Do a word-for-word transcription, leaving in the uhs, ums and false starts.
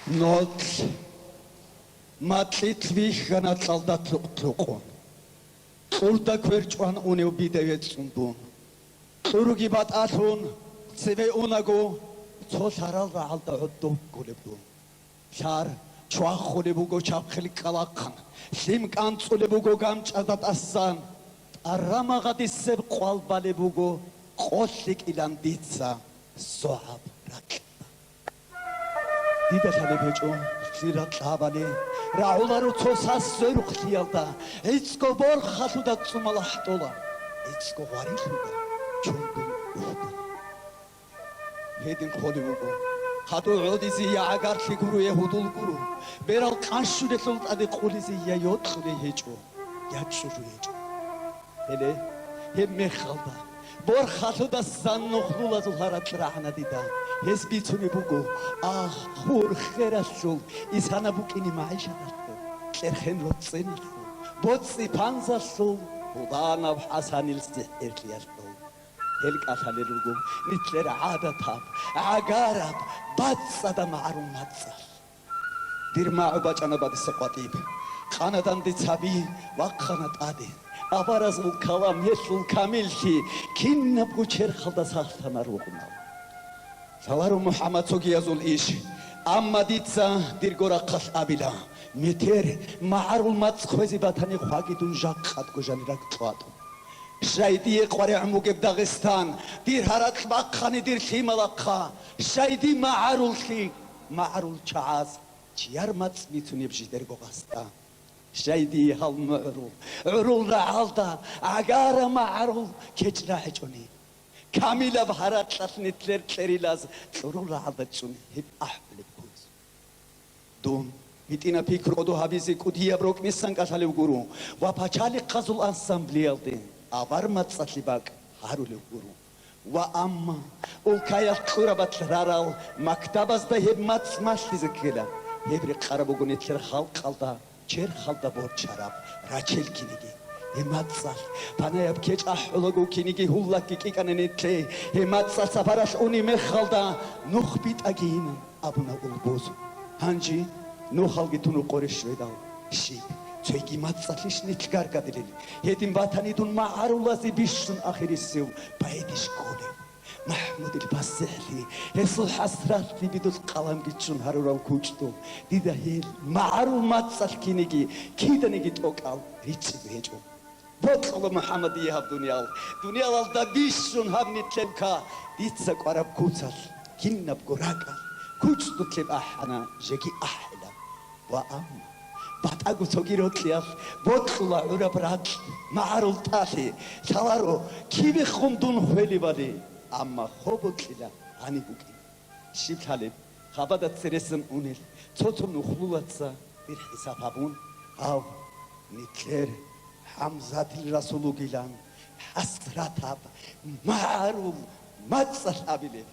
Нолъ. Макьилъ вихьана кьалда лъукъ-лъукъун. Кьурда квер чӀван унев бида вецӀцӀун дун. Кьуруги батӀалъун цеве унаго, цо лъарал рагӀалда гӀодов кколеб дун. Лъар чвахулеб буго чабхил кӀкӀалахъан, лъим кӀанцӀулеб буго ганчӀазда тӀасан, тӀарамагъадисеб къвал балеб буго къо лъикӀилан дица согӀаб ракьалда. Дида лъалеб гьечӀо лъил ракьабали, рагӀуларо цо сас сверухълъиялда, гӀицӀго борхалъуда цӀумал ахӀдола, гӀицӀго гъварилъуда чунгун ухьдула. Гьедин холев вуго, хадув гӀодизе я гӀагарлъи гуро, я гьудул гуро, берал къанщулелъул тӀаде къулизе я йокьулей гьечӀо, я чӀужу гьечӀо. Гьеле, гьеб мехалда, борхалъудасан нухлулазул гьаракь рагӀана дида. Гьес бицунеб буго, ах, хур хералъул, исана букӀине магӀишаталъул, кьерхен роцӀцӀеналъул, боцӀи панзалъул, гьуданаб ХӀасанил сихӀирлъиялъул. Гьел кӀалъалел руго нилъер гӀадатаб, гӀагараб, бацӀцӀадаб магӀарул мацӀалъ. Дир магӀу бачӀана бадиса къватӀиб. Къанадан дица гьаби вахъана тӀаде. Аваразул калам, гьелъул камиллъи кинабго черхалда сахлъана ругъунал. Лъаларо МухӀаммад цогиязул иш, амма дица дирго рахъалъ абила: метер магӀарул мацӀ хвезе батани, хваги дун жакъадго жанираг кьватӀун. Щай дие къваригӀун бугеб Дагъистан, дир гьаракь бахъани дир лъималахъа, щай ди магӀаруллъи, магӀарул чагӀаз чияр мацӀ бицунеб жидерго гъасда? Щай дие гьал мугӀрул, гӀурул рагӀалда гӀагара магӀарул кечӀ рагӀичӀони? Камилаб гьаракьалъ нилъер кьерилаз кьурул рагӀалда чӀун гьеб ахӀулеб куц. Дун гьитӀинаб пикру кӀодо гьабизе кӀудияб рокӀ месан кӀалъалев гуро ва пачалихъазул ансамблиялде авар мацӀалъе бакӀ гьарулев гуро. Ва амма улкаялъ кьурабалъ рарал мактабазда гьеб мацӀ малъизе ккела, гьеб рекъараб буго нилъер халкъалда, черхалда борчараб рачел киниги. Гьеб мацӀалъ панаяб кечӀ ахӀулаго киниги гьуллакги кӀикӀана нилъе, гьеб мацӀалъ сапаралъ унеб мехалда нух битӀагийинан абуна улбуз. Гьанже нухалги тун рукъоре щведал, щиб, цойги мацӀалъищ нилъ гаргадилел? Гьедин батани дун магӀарулазе бищун ахирисев байдищ кколев? МахӀмудил пасихӀлъи, гьесул хӀасратлъи бидул къаламги ччун гьарурал кучӀдул, дида гьел магӀарул мацӀалъ киниги киданиги тӀокӀал ричӀчӀизе гьечӀо. Бокьула МухӀаммадие гьаб дуниял. Дуниялалда бищун гьаб нилъер ка дица кӀвараб куцалъ, кинабго ракӀалъ, кучӀдулъе ахӀана, жеги ахӀила. Ва амма батӀаго цоги рокьиялъ бокьула гӀураб ракь, магӀарул тӀалъи, лъаларо кибехун дун хвелебали, амма хо бокьила гьаниб букӀин. Щиб лъалеб, хабада цересан унел цо-цо нухлулаца дир хӀисаб гьабун, гьав нилъер ХӀамзатил расул вугилан хӀасратаб магӀарул мацӀалъ абилеб.